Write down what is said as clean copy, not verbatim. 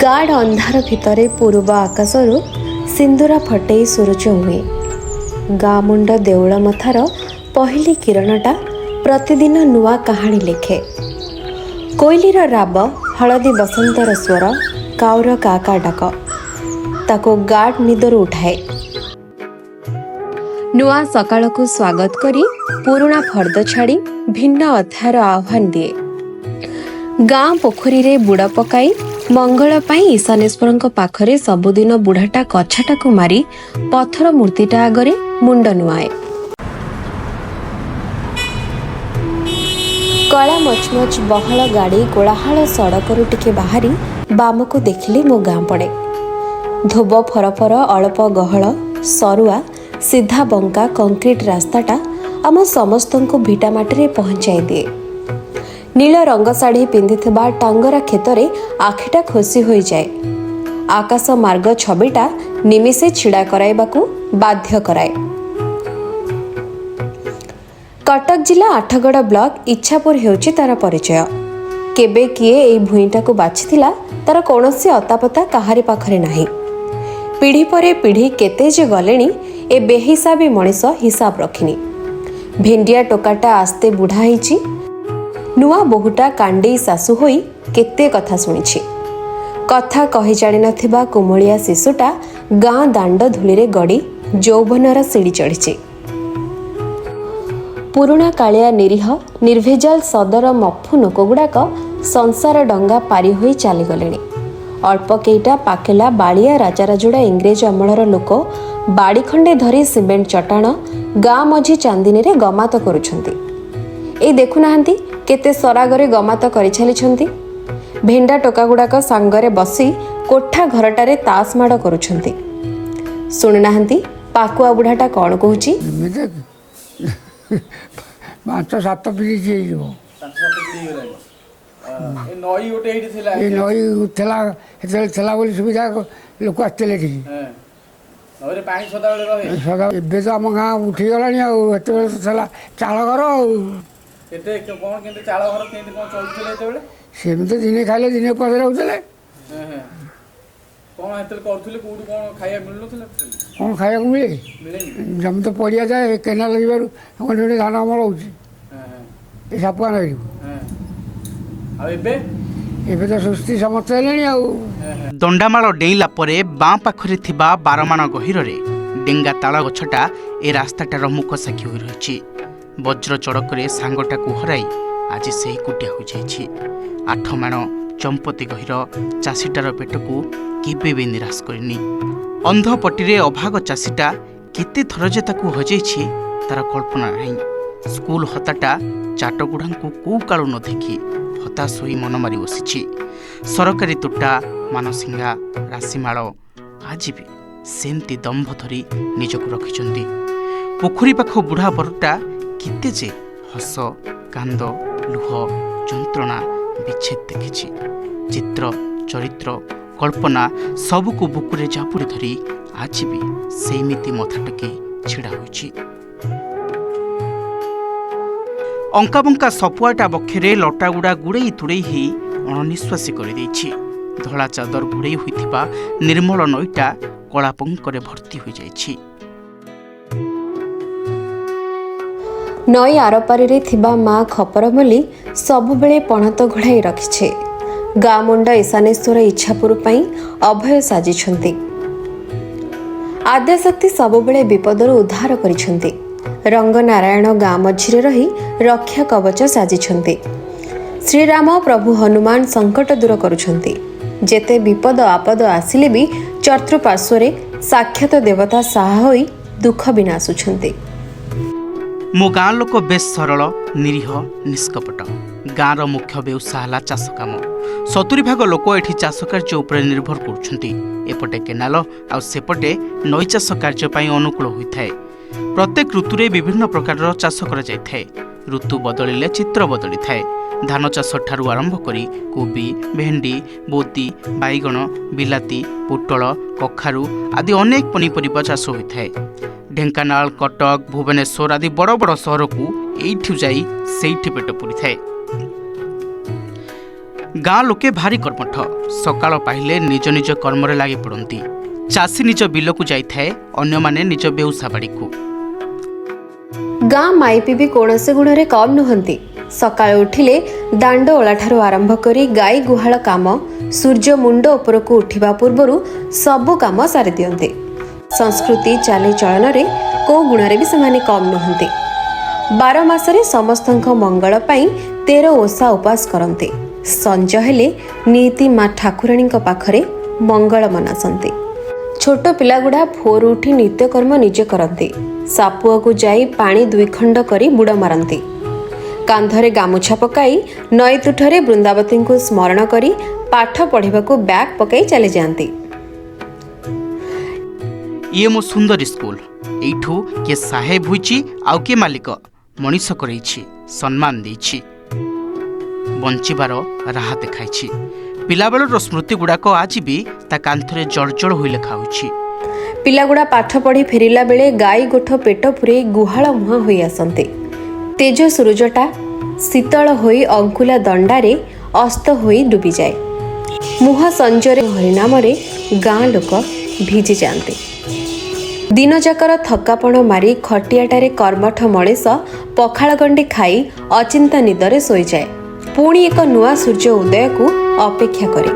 ଗାଢ଼ ଅନ୍ଧାର ଭିତରେ ପୂର୍ବ ଆକାଶରୁ ସିନ୍ଦୁର ଫଟେଇ ସୂରୁଜ ଉଏଁ। ଗାଁ ମୁଣ୍ଡ ଦେଉଳ ମଥାର ପହିଲି କିରଣଟା ପ୍ରତିଦିନ ନୂଆ କାହାଣୀ ଲେଖେ। କୋଇଲିର ରାବ, ହଳଦୀ ବସନ୍ତର ସ୍ୱର, କାଉର କା କା ଡାକ ତାକୁ ଗାଢ଼ ନିଦରୁ ଉଠାଏ। ନୂଆ ସକାଳକୁ ସ୍ୱାଗତ କରି ପୁରୁଣା ଫର୍ଦ୍ଦ ଛାଡ଼ି ଭିନ୍ନ ଅଧ୍ୟାୟର ଆହ୍ୱାନ ଦିଏ। ଗାଁ ପୋଖରୀରେ ବୁଡ଼ ପକାଇ ମଙ୍ଗଳ ପାଇଁ ଈଶାନେଶ୍ୱରଙ୍କ ପାଖରେ ସବୁଦିନ ବୁଢ଼ାଟା କଛାଟାକୁ ମାରି ପଥର ମୂର୍ତ୍ତିଟା ଆଗରେ ମୁଣ୍ଡ ନୁଆଁଏ। କଳା ମଚମଚ ବହଳ ଗାଡ଼ି କୋଳାହଳ ସଡ଼କରୁ ଟିକେ ବାହାରି ବାମକୁ ଦେଖିଲେ ମୋ ଗାଁ ପଡ଼େ। ଧୋବ ଫରଫର, ଅଳପ ଗହଳ, ସରୁଆ ସିଧା ବଙ୍କା କଂକ୍ରିଟ ରାସ୍ତାଟା ଆମ ସମସ୍ତଙ୍କୁ ଭିଟାମାଟିରେ ପହଞ୍ଚାଇ ଦିଏ। ନୀଳ ରଙ୍ଗ ଶାଢ଼ୀ ପିନ୍ଧିଥିବା ଟାଙ୍ଗରା କ୍ଷେତରେ ଆଖିଟା ଖୋସି ହୋଇଯାଏ। ଆକାଶ ମାର୍ଗ ଛବିଟା ନିମିଷେ ଛିଡ଼ା କରାଇବାକୁ ବାଧ୍ୟ କରାଏ। କଟକ ଜିଲ୍ଲା ଆଠଗଡ଼ ବ୍ଲକ ଇଚ୍ଛାପୁର ହେଉଛି ତାର ପରିଚୟ। କେବେ କିଏ ଏଇ ଭୂଇଁଟାକୁ ବାଛିଥିଲା ତାର କୌଣସି ଅତାପତା କାହାରି ପାଖରେ ନାହିଁ। ପିଢ଼ି ପରେ ପିଢ଼ି କେତେ ଯେ ଗଲେଣି, ଏ ବେହିସାବୀ ମଣିଷ ହିସାବ ରଖିନି। ଭେଣ୍ଡିଆ ଟୋକାଟା ଆସ୍ତେ ବୁଢ଼ା ହେଇଛି। ନୂଆ ବୋହୂଟା କାଣ୍ଡେଇ ଶାଶୁ ହୋଇ କେତେ କଥା ଶୁଣିଛି। କଥା କହି ଜାଣିନଥିବା କୁମଳିଆ ଶିଶୁଟା ଗାଁ ଦାଣ୍ଡ ଧୂଳିରେ ଗଡ଼ି ଯୌବନର ସିଡ଼ି ଚଢ଼ିଛି। ପୁରୁଣା କାଳିଆ ନିରୀହ ନିର୍ଭେଜାଲ ସଦର ମଫୁ ଲୋକଗୁଡ଼ାକ ସଂସାର ଡଙ୍ଗା ପାରି ହୋଇ ଚାଲିଗଲେଣି। ଅଳ୍ପ କେଇଟା ପାକେଲା ବାଳିଆ ରାଜାରାଜୁଡ଼ା ଇଂରେଜ ଅମଳର ଲୋକ ବାଡ଼ି ଖଣ୍ଡେ ଧରି ସିମେଣ୍ଟ ଚଟାଣ ଗାଁ ମଝି ଚାନ୍ଦିନୀରେ ଗମାତ କରୁଛନ୍ତି। ଏଇ ଦେଖୁନାହାନ୍ତି, କେତେ ସରାଗରେ ଗମାତ କରିଚାଲିଛନ୍ତି। ଭେଣ୍ଡା ଟୋକାଗୁଡ଼ାକ ସାଙ୍ଗରେ ବସି କୋଠା ଘରଟାରେ ତାସ ମାଡ଼ କରୁଛନ୍ତି। ଶୁଣୁନାହାନ୍ତି ପାକୁଆ ବୁଢ଼ାଟା କ'ଣ କହୁଛି। ଏମିତି 5-7 ପିଢ଼ି ହେଇଯିବ। 5-7 ପିଢ଼ି ହେଇଗଲାଣି। ଏ ନଈ ଗୋଟେ ଏଇଠି ଥିଲା। ଏ ନଈ ଥିଲା, ସେତେବେଳେ ଥିଲା ବୋଲି ସୁବିଧା, ଲୋକ ଆସିଥିଲେ ଏଠିକି। ହଁ। ନଈରେ ପାଣି ସଦାବେଳେ ରହେ। ସଦା ଏବେ ତ ଆମ ଗାଁ ଉଠିଗଲାଣି, ଆଉ ସେତେବେଳେ ତ ଥିଲା ଚାଳ ଘର ଆଉ। କେତେ କ'ଣ କେମିତି ଚାଳ ଘର, କେମିତି କ'ଣ ଚଳୁଥିଲେ ସେତେବେଳେ? ସେମିତି ଦିନେ ଖାଇଲେ ଦିନେ ଉପାସ ରହୁଥିଲେ। ହଁ ହଁ କ'ଣ ସେତେବେଳେ କରୁଥିଲେ? କୋଉଠୁ କ'ଣ ଖାଇବା ମିଳୁନଥିଲା ସେତେବେଳେ? କ'ଣ ଖାଇବାକୁ ମିଳେ? ମିଳେନି। ଜମି ତ ପଡ଼ିଆ ଯାଏ, କେନାଲ ଯିବାରୁ ଗଣ୍ଡି ଗଣ୍ଡି ଧାନ ଅମଳ ହେଉଛି ହଁ ହଁ ଏ ସାପୁଆ ନଈରୁ। ହଁ, ଆଉ ଏବେ? ଏବେ ତ ସୁସ୍ଥି ସମସ୍ତେ ହେଲେଣି ଆଉ। ଦଣ୍ଡାମାଳ ଡେଇଁଲା ପରେ ବାଁ ପାଖରେ ଥିବା ବାରମାଣ ଗହୀରରେ ଡେଙ୍ଗା ତାଳ ଗଛଟା ଏ ରାସ୍ତାଟାର ମୁଖ ସାକ୍ଷୀ ହୋଇ ରହିଛି। ବଜ୍ର ଚଡ଼କରେ ସାଙ୍ଗଟାକୁ ହରାଇ ଆଜି ସେହି କୁଟିଆ ହୋଇଯାଇଛି। ଆଠମାଣ ଚମ୍ପତି ଗହୀର ଚାଷୀଟାର ପେଟକୁ କେବେ ବି ନିରାଶ କରିନି। ଅନ୍ଧପଟିରେ ଅଭାଗ ଚାଷୀଟା କେତେ ଥର ଯେ ତାକୁ ହଜେଇଛି ତାର କଳ୍ପନା ନାହିଁ। ସ୍କୁଲ ହତାଟା ଚାଟଗୁଡ଼ାଙ୍କୁ କୋଉ କାଳୁ ନ ଦେଖି ହତାଶ ହୋଇ ମନ ମାରି ବସିଛି। ସରକାରୀ ତୋଟା, ମାନସିଂହା, ରାଶିମାଳ ଆଜି ବି ସେମିତି ଦମ୍ଭ ଧରି ନିଜକୁ ରଖିଛନ୍ତି। ପୋଖରୀ ପାଖ ବୁଢ଼ା ବରଟା କେତେ ଯେ ହସ, କାନ୍ଦ, ଲୁହ, ଯନ୍ତ୍ରଣା, ବିଚ୍ଛେଦ ଦେଖିଛି। ଚିତ୍ର, ଚରିତ୍ର, କଳ୍ପନା ସବୁକୁ ବୁକୁରେ ଜାବୁଡ଼ି ଧରି ଆଜି ବି ସେଇମିତି ମଥା ଟେକି ଛିଡ଼ା ହୋଇଛି। ଅଙ୍କାବଙ୍କା ସପୁଆଟା ବକ୍ଷରେ ଲଟାଗୁଡ଼ା ଗୁଡ଼େଇ ତୁଡ଼େଇ ହେଇ ଅଣନିଶ୍ୱାସୀ କରିଦେଇଛି। ଧଳା ଚାଦର ଘୋଡ଼େଇ ହୋଇଥିବା ନିର୍ମଳ ନଈଟା କଳାପଙ୍କରେ ଭର୍ତ୍ତି ହୋଇଯାଇଛି। ନଈ ଆରପାରିରେ ଥିବା ମା ଖପରମଲ୍ଲୀ ସବୁବେଳେ ପଣତ ଘୋଡ଼ାଇ ରଖିଛି। ଗାଁ ମୁଣ୍ଡ ଈଶାନେଶ୍ୱର ଇଚ୍ଛାପୁର ପାଇଁ ଅଭୟ ସାଜିଛନ୍ତି। ଆଦ୍ୟାଶକ୍ତି ସବୁବେଳେ ବିପଦରୁ ଉଦ୍ଧାର କରିଛନ୍ତି। ରଙ୍ଗନାରାୟଣ ଗାଁ ମଝିରେ ରହି ରକ୍ଷା କବଚ ସାଜିଛନ୍ତି। ଶ୍ରୀରାମ ପ୍ରଭୁ ହନୁମାନ ସଙ୍କଟ ଦୂର କରୁଛନ୍ତି। ଯେତେ ବିପଦ ଆପଦ ଆସିଲେ ବି ଚତୁଃପାର୍ଶ୍ୱରେ ସାକ୍ଷାତ ଦେବତା ସାହା ହୋଇ ଦୁଃଖ ବିନାଶୁଛନ୍ତି। ମୋ ଗାଁ ଲୋକ ବେଶ ସରଳ, ନିରୀହ, ନିଷ୍କପଟ। ଗାଁର ମୁଖ୍ୟ ବ୍ୟବସାୟ ହେଲା ଚାଷ କାମ। 70% ଲୋକ ଏଠି ଚାଷ କାର୍ଯ୍ୟ ଉପରେ ନିର୍ଭର କରୁଛନ୍ତି। ଏପଟେ କେନାଲ ଆଉ ସେପଟେ ନଈ ଚାଷ କାର୍ଯ୍ୟ ପାଇଁ ଅନୁକୂଳ ହୋଇଥାଏ। ପ୍ରତ୍ୟେକ ଋତୁରେ ବିଭିନ୍ନ ପ୍ରକାରର ଚାଷ କରାଯାଇଥାଏ। ଋତୁ ବଦଳିଲେ ଚିତ୍ର ବଦଳିଥାଏ। ଧାନ ଚାଷ ଠାରୁ ଆରମ୍ଭ କରି କୋବି, ଭେଣ୍ଡି, ବୋତି, ବାଇଗଣ, ବିଲାତି, ପୋଟଳ, କଖାରୁ ଆଦି ଅନେକ ପନିପରିବା ଚାଷ ହୋଇଥାଏ। ଢେଙ୍କାନାଳ, କଟକ, ଭୁବନେଶ୍ୱର ଆଦି ବଡ଼ ବଡ଼ ସହରକୁ ଏଇଠୁ ଯାଇ ସେଇଠି ପେଟ ପୂରିଥାଏ। ଗାଁ ଲୋକେ ଭାରି କର୍ମଠ। ସକାଳ ପାହିଲେ ନିଜ ନିଜ କର୍ମରେ ଲାଗି ପଡ଼ନ୍ତି। ଚାଷୀ ନିଜ ବିଲକୁ ଯାଇଥାଏ, ଅନ୍ୟମାନେ ନିଜ ବେଉସା ବାଡ଼ିକୁ। ଗାଁ ମାଇପି ବି କୌଣସି ଗୁଣରେ କମ୍ ନୁହନ୍ତି। ସକାଳୁ ଉଠିଲେ ଦାଣ୍ଡ ଓଳାଠାରୁ ଆରମ୍ଭ କରି ଗାଈ ଗୁହାଳ କାମ, ସୂର୍ଯ୍ୟ ମୁଣ୍ଡ ଉପରକୁ ଉଠିବା ପୂର୍ବରୁ ସବୁ କାମ ସାରିଦିଅନ୍ତି। ସଂସ୍କୃତି, ଚାଲିଚଳନରେ କୋଉ ଗୁଣରେ ବି ସେମାନେ କମ୍ ନୁହନ୍ତି। 12 ମାସରେ ସମସ୍ତଙ୍କ ମଙ୍ଗଳ ପାଇଁ 13 ଓଷା ଉପାସ କରନ୍ତି। ସଞ୍ଜ ହେଲେ ନିତି ମା ଠାକୁରାଣୀଙ୍କ ପାଖରେ ମଙ୍ଗଳ ମନାସନ୍ତି। ଛୋଟ ପିଲାଗୁଡ଼ା ଭୋରୁ ଉଠି ନିତ୍ୟକର୍ମ ନିଜେ କରନ୍ତି। ସାପୁଆକୁ ଯାଇ ପାଣି ଦୁଇ ଖଣ୍ଡ କରି ବୁଡ଼ ମାରନ୍ତି। କାନ୍ଧରେ ଗାମୁଛା ପକାଇ ନଈ ତୁଠରେ ବୃନ୍ଦାବତୀଙ୍କୁ ସ୍ମରଣ କରି ପାଠ ପଢ଼ିବାକୁ ବ୍ୟାଗ୍ ପକାଇ ଚାଲିଯାଆନ୍ତି। ଇଏ ମୋ ସୁନ୍ଦରୀ ସ୍କୁଲ। ଏଇଠୁ କିଏ ସାହେବ ହୋଇଛି ଆଉ କିଏ ମାଲିକ। ମଣିଷ କରେଇଛି, ସମ୍ମାନ ଦେଇଛି, ବଞ୍ଚିବାର ରାହା ଦେଖାଇଛି। ପିଲାବେଳର ସ୍ମୃତି ଗୁଡ଼ାକ ଆଜି ବି ତା କାନ୍ଥରେ ଜଳଜଳ ହୋଇ ଲେଖା ହୋଇଛି। ପିଲାଗୁଡ଼ା ପାଠ ପଢ଼ି ଫେରିଲା ବେଳେ ଗାଈ ଗୋଠ ପେଟ ପୂରେଇ ଗୁହାଳ ମୁହାଁ ହୋଇ ଆସନ୍ତି। ତେଜ ସୂରୁଜଟା ଶୀତଳ ହୋଇ ଅଙ୍କୁଲା ଦଣ୍ଡାରେ ଅସ୍ତ ହୋଇ ଡୁବିଯାଏ। ମୁହଁ ସଞ୍ଜରେ ହରିନାମରେ ଗାଁ ଲୋକ ଭିଜି ଯାଆନ୍ତି। ଦିନଯାକର ଥକାପଣ ମାରି ଖଟିଆଟାରେ କର୍ମଠ ମଣିଷ ପଖାଳ ଗଣ୍ଡି ଖାଇ ଅଚିନ୍ତା ନିଦରେ ଶୋଇଯାଏ, ପୁଣି ଏକ ନୂଆ ସୂର୍ଯ୍ୟ ଉଦୟକୁ ଅପେକ୍ଷା କରି।